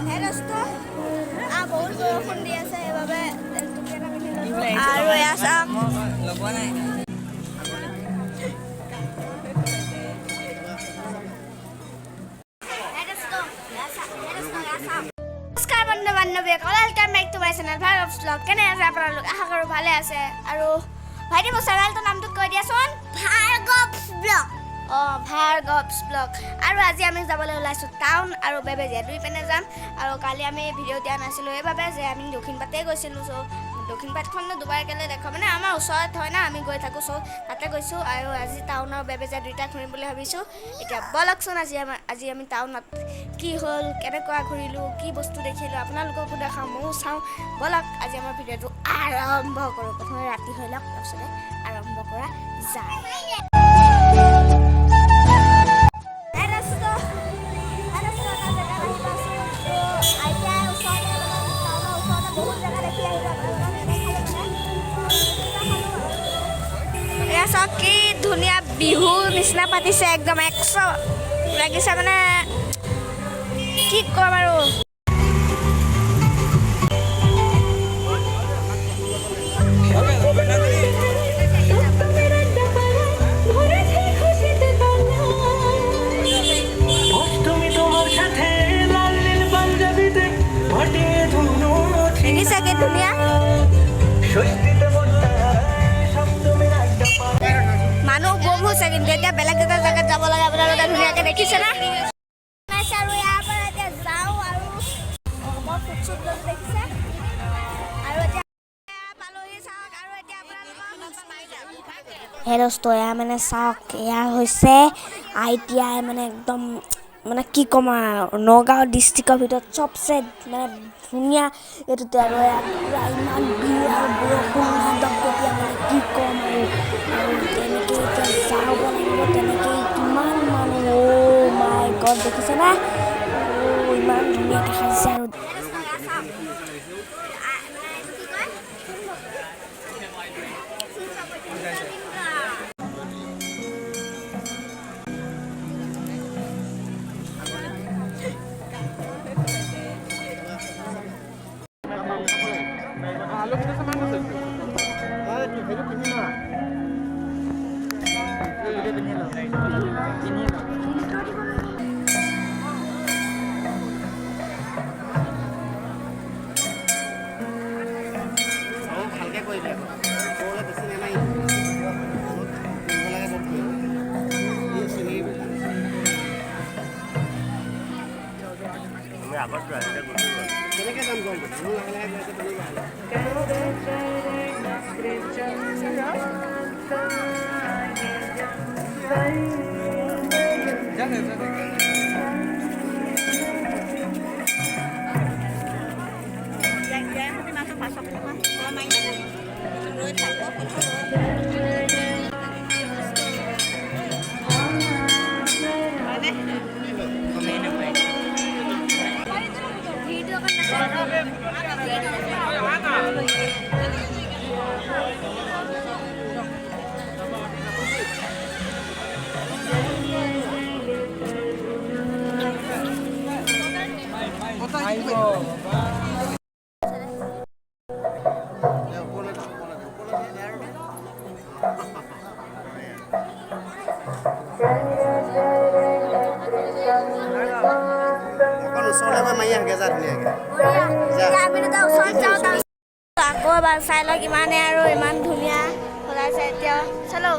হে দোস্ত, বহুত বৰষুণ দি আছে, সেইবাবে টুপি এটা পিন্ধি ল'লোঁ। আৰু এয়া চাওক। লগোৱা নাই। হে দোস্ত, এয়া চাওক। হে দোস্ত, এয়া চাওক। নমস্কাৰ বন্ধু বান্ধৱীসকল, welcome back to my channel Bhargav blog. কেনে আছে আপোনালোক? আশা কৰোঁ ভালে আছে। আৰু ভাইটি, মোৰ চেনেলটোৰ নামটো কৈ দিয়াচোন। ভাৰ্গৱ ব্লগ। অঁ, ভাৰ্গৱছ ব্লগ। আৰু আজি আমি যাবলৈ ওলাইছোঁ টাউন আৰু বেবেজীয়া, দুই পিনে যাম। আৰু কালি আমি ভিডিঅ' দিয়া নাছিলোঁ এইবাবে যে আমি দক্ষিণপাতেই গৈছিলোঁ। চ' দক্ষিণপাতখননো দুবাৰ কেলৈ দেখুৱাম? মানে আমাৰ ওচৰত হয় না, আমি গৈ থাকোঁ, চ' তাতে গৈছোঁ। আৰু আজি টাউন আৰু বেবেজীয়া দুইটা ঘূৰিম বুলি ভাবিছোঁ। এতিয়া ব'লকচোন, আজি আমি টাউনত কি হ'ল, কেনেকুৱা ঘূৰিলোঁ, কি বস্তু দেখিলোঁ, আপোনালোককো দেখাওঁ, ময়ো চাওঁ। ব'লক, আজি আমাৰ ভিডিঅ'টো আৰম্ভ কৰোঁ। প্ৰথমে ৰাতি হৈ লওক, তাৰপিছতে আৰম্ভ কৰা যায়। হে দোস্ত, হে দোস্ত, এটা জেগাত আহি পাইছোঁ। তো আইটিআই ওচৰতে, মানে টাউনৰ ওচৰতে বহুত জেগা দেখি আহিলোঁ, আপোনালোকক নেদেখালোঁ। মানে এয়া চাওক, কি ধুনীয়া বিহু নিচিনা পাতিছে, একদম 100 লাগিছে। মানে কি ক'ম আৰু। অষ্টমী তোমার সাথে লাল নীল পাঞ্জাবিতে ফাটিয়ে ধুনো। দেখিছে কি ধুনীয়া। ষষ্ঠীতে মনটা সপ্তমীর আড্ডা। মানুহ বম হৈছে, কিন্তু এতিয়া বেলেগ এটা জেগাত যাব লাগে। আপোনালোকে ধুনীয়াকৈ দেখিছে না? আৰু ইয়াৰ পৰা এতিয়া যাওঁ। আৰু মই ফুট চুট ল'লো, দেখিছে। আৰু এতিয়া পালোহি, চাওক। আৰু এতিয়া আপোনালোকক হে দোস্ত, এয়া মানে চাওক, এয়া হৈছে আইটিআই। মানে একদম মানে কি ক'ম আৰু, নগাঁও ডিষ্ট্ৰিক্টৰ ভিতৰত চবচে মানে ধুনীয়া এইটোতে। আৰু ইয়াত পূৰা ইমান ভিৰ আৰু বৰষুণ দপদপীয়া, মানে কি ক'ম আৰু। আৰু তেনেকৈ এতিয়া যাব লাগিব তেনেকেই। কিমান মানুহ, অ' মাই গড, দেখিছেনে? অ', ইমান ধুনীয়াকৈ সাজিছে। আৰু এয়া চাওক। মানে এইটো কি কয়? ভালকে কৰিবি আকৌ, ওপৰলৈ বেছি নামাৰিবি। য'ত কৰিব লাগে ত'ত কৰিবি। এই চিঙিবি। আমি আগত যোৱা, এতিয়া গুচি গ'ল। কেনেকৈ যাম গৈ? মানুহ লাহে লাহে গৈ আছে তেনেকুৱা। ভিৰটো অকণ নাচায়। ভিৰটো নাচায়। অকণ ওচৰলৈ গৈ মাৰি আহগে যা ধুনীয়াকৈ। বঢ়িয়া। এতিয়া আমি দুটা ওচৰত যাওঁ, তাৰপিছত আকৌ এবাৰ চাই লওক। ইমানে আৰু ইমান ধুনীয়া সজাইছে। এতিয়া চলো,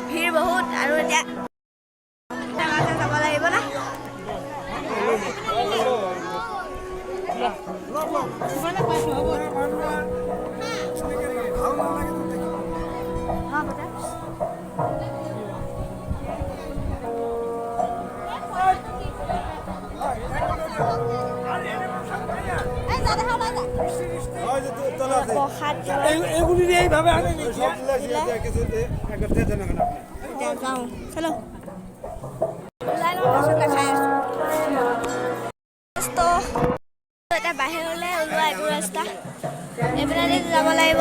ভিৰ বহুত আৰু এতিয়া টেমাতে যাব লাগিব না। প্ৰসাদ এগুলি এইভাবে আনে। দিলে। এতিয়া যাওঁ, চলো ওলাই লওঁ, তাৰপিছত দেখাই আছোঁ। তো এতিয়া বাহিৰলৈ ওলোৱা এইটো ৰাস্তা, এইপিনেদি যাব লাগিব।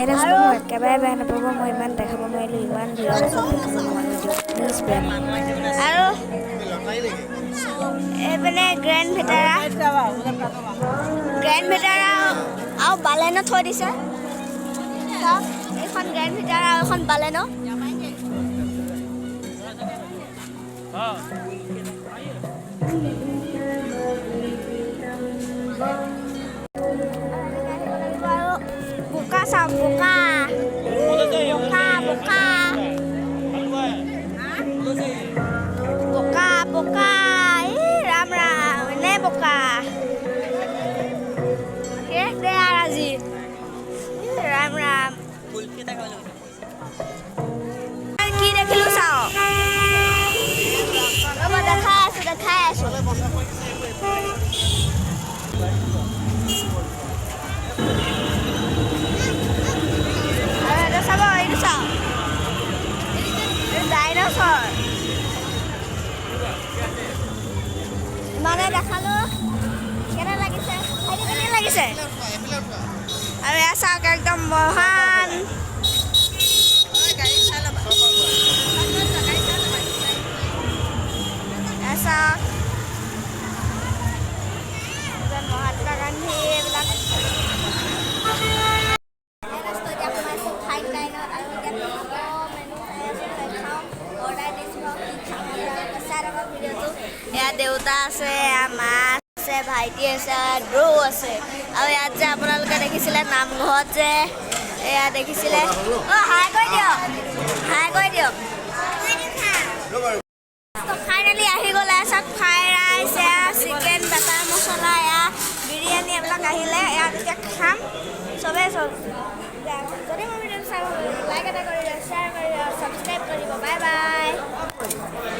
এই দোস্ত, মোক একেবাৰে বেয়া নাপাব, মই ইমান দেখাব নোৱাৰিলোঁ। ইমান ভিৰৰ মাজত দেখাব নোৱাৰিলোঁ দিয়ক, প্লিজ বেয়া নাপাব। আৰু লটাৰী নেকি? এইপিনে এইপিনে গ্ৰেণ্ড ভিটাৰা, গ্ৰেণ্ড ভিটাৰা আৰু বালেনো থৈ দিছে। চাওক, এইখন গ্ৰেণ্ড ভিটাৰা আৰু এখন বালেনো। আৰু বোকা চাওক, বোকা বোকা বোকা বোকা বোকা। এই ৰাম ৰাম, এনে বোকা। শেষ দে আৰু আজি। এই ৰাম ৰাম, কি দেখিলো চাওঁ ৰ'ব, দেখাই আছো, দেখাই আছো। আৰু এইটো চাব, এইটো চাওঁ, ডাইনচৰ। মানে দেখালো, কেনে লাগিছে ভাইটি? কেনে লাগিছে? আৰু এয়া চাওক, একদম মহান। এয়া চাওক, এজন মহাত্মা গান্ধী, এইবিলাক। এতিয়া সোমাইছোঁ ফাইন ডাইনত আৰু এতিয়া মেনু চাই আছোঁ, খাওঁ। অৰ্ডাৰ দিছোঁ, কি খাওঁ আপোনালোকে চাই থাকক ভিডিঅ'টো। এয়া দেউতা আছে, এয়া মা আছে, ভাইটি আছে, ব্ৰ আছে। আৰু ইয়াত যে আপোনালোকে দেখিছিলে নামঘৰত যে এয়া দেখিছিলে, অ' হাই কৰি দিয়ক, হাই কৰি দিয়ক। ফাইনেলি আহি গ'ল। এয়া চাওক, ফ্ৰাইড ৰাইচ, এয়া চিকেন বাটাৰ মছলা, এয়া বিৰিয়ানী, এইবিলাক আহিলে। ইয়াত এতিয়া খাম চবেই। চব যদি মোৰ ভিডিঅ'টো চাই লাইক এটা কৰি দিয়ক, শ্বেয়াৰ কৰি দিয়ক, ছাবস্ক্ৰাইব কৰি দিব। Bye bye.